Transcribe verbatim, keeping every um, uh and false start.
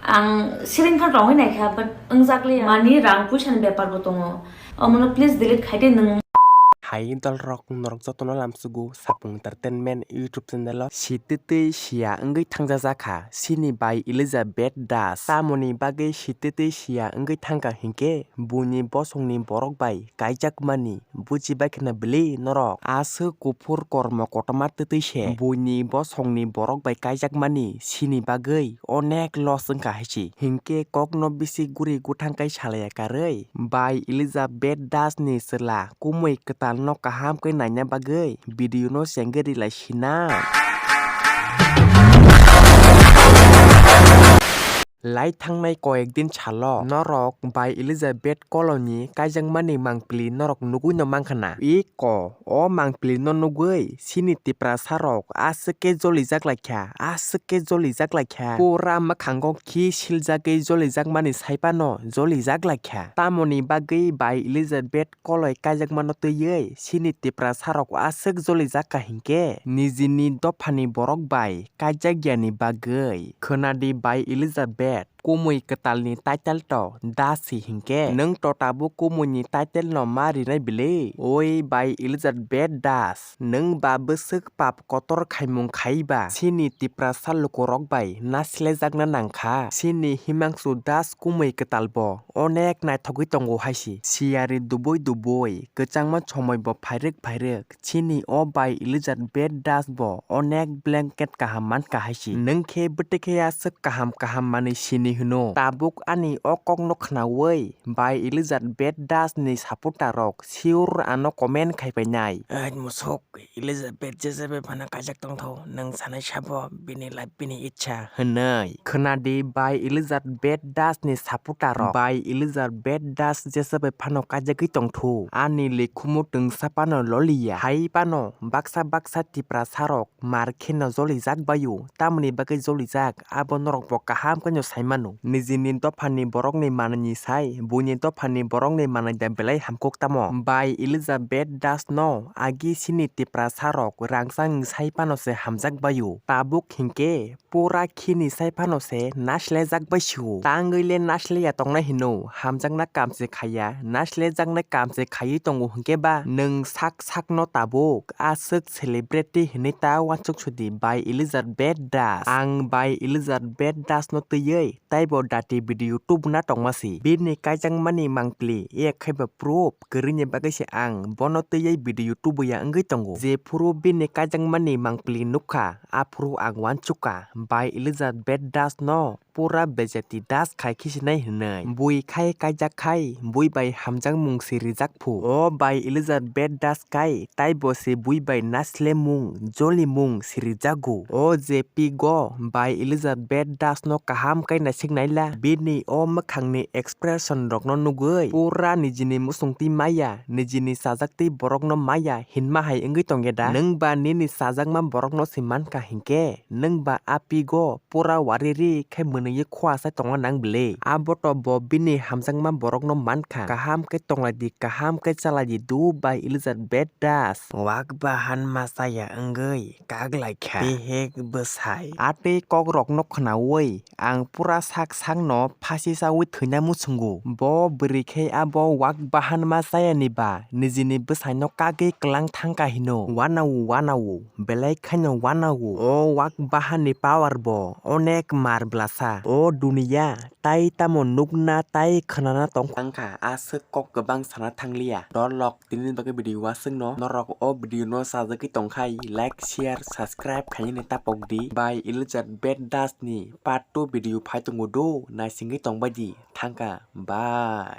Ang siring kha tongwi naikha, but wngjakliya. Mani rang puisa ni bepar bo tongo. Omono please delete khaidi nwng. Hai dolrok, norok jotono lamsugo Sapung Entertainment YouTube channel o. Sititwi siya wngwi thangjajakha chini bai Elizabeth Das. Tamoni bagwi sititwi siya wngwi thangkha hinkhe buini bosongni borok bai kaijakmani. Bujibai kheno bili norok. Aswk kuphur kormo kotorma twtwi se buini bosongni borok bai kaijakmani sini bagwi onek loss wngkha hai se. Hinkhe kokno bisi guri guthang kai salaiya karwi bai Elizabeth Das ni chwla kumui kwtalno kaham khe naina bagwi video no chengwi rilai sina. Lai thangnai koyek din salo norok bai Elizabeth Koloni kaijakmani mangpili norok nugui no mankha na? Iko, o mangpili no nugui chini Tiprasa rok aswk khe jolijak laikha, aswk khe jolijak laikha. Pura mwkhango khi siljagwi jolijakmani sai phano jolijak laikha. Tamoni bagwi bai Elizabeth Koloi kaijakmano twiwi chini Tiprasa rok aswk jolijak kha hinkhe nijini dophani borok bai kaijakya ni bagwi. Khwnadi bai Elizabeth, kumui kwtalni title to Das si hinkhe nwng to tabuk kumuini title no ma rinai bili? Oi bai Elizabeth Das, nwng ba bwswk pap kotor khaimung khaiba chini Tiprasa lukurok bai nasilaijakna nangkha. Chini Himangsu Das kumui kwtal bo onek naithogwi tongo hai si. Siyari dubui dubui kwchangma somoi bo phairwk phairwk. Chini o bai Elizabeth Das bo onek blanket kaham mankha hai si. Nwng khe bwtwi khe aswk kaham kaham manwi sini hwno? Tabuk ani o kokno khnaui bai Elizabeth Das ni supporter rok sure ano comment khai painai. Ai musuk, Elizabeth jesebai phano kaijak tongtho, nwng sanai sabo bini life bini ichha hwnwi. Khwnadi bai Elizabeth Das ni supporter rok. Bai Elizabeth Das jesebai phano kaijagwi tongtho. Ani likhumu twngsa phano loliya. Hai phano baksa baksa Tiprasa rok mar kheno jolijak baio. Tamoni bagwi jolijak, abo norok bo kaham kheno sai mano. Nijini dophani borokni manwini sai, buini dophani borokni manwi da belai hamkuk tamo? Bai Elizabeth Das no agi chini Tiprasa rok rangchak ni sai phano se hamjak baio. Tabuk hinkhe pura khini sai phano se nasilajak bai sio. Tangwi le nasilaiya tongnai hino, hamjakna kam se khaiya, nasilajaknai kam se khaiwi tongo hinkhe ba nwng sak sakno tabuk aswk celebrity hinwi ta uansuk sudi bai Elizabeth Das. Ang bai Elizabeth Das no twiwi taibo dati video tubuna tongma si. Bini kaijakmani mangpili, yak khaiba proof kwrwini bagwi se ang bono twiwi video tubuya wngwi tongo. Jephuru bini kaijakmani mangpili nukha, aphuru ang uansukha bai Elizabeth Das no pura bejati das khai khisinai hwnwi. Bui khai kaijak khai, bui bai hamjakmung si rijak phu. O bai Elizabeth Das kai, taibo se bui bai naslemung, jolimung si rijago. O je pigo bai Elizabeth Das no kaham khe naisik naila, bini o mwkhangni expression rokno nugwi pura nijini muchungtwi maya, nijini chajaktwi borokno maya hinma hai wngwi tongya da? Nwng ba nini chajakma borokno se mankha hinkhe, nwng ba a pigo pura wariri khe mwnwi khua sai tongna nang bwle. Abo to bo bini hamjakma borokno mankha. Kaham khe tonglaidi, kaham khe chalaidi, du bai Elizabeth Das. Wak bahan ma chaya wngwi kak lai kha. Bihik bwsai. A tei kok rokno khnaui ang pura sak sakno phasi chaui thwina muchungo. Bo bwrwi khe abo wak bahan ma chayani ba nijini bwsaino kagwi kwlang thangkha hino. Wanao, wanao. Belai khaino wanao. O wak bahanni power bo onek mar bwlasa. O duniya tai tamo nukna tai khwnana tong thangkha, aswk kok kwbang sana thangliya. Dolok tini bagwi video waswkno norok o video no sajagwi tongkhai like, share, subscribe khainani tapok di. Bai Elizabeth Das ni part two video phai tongo do, naisingwi tongbai di. Thangkha, bye.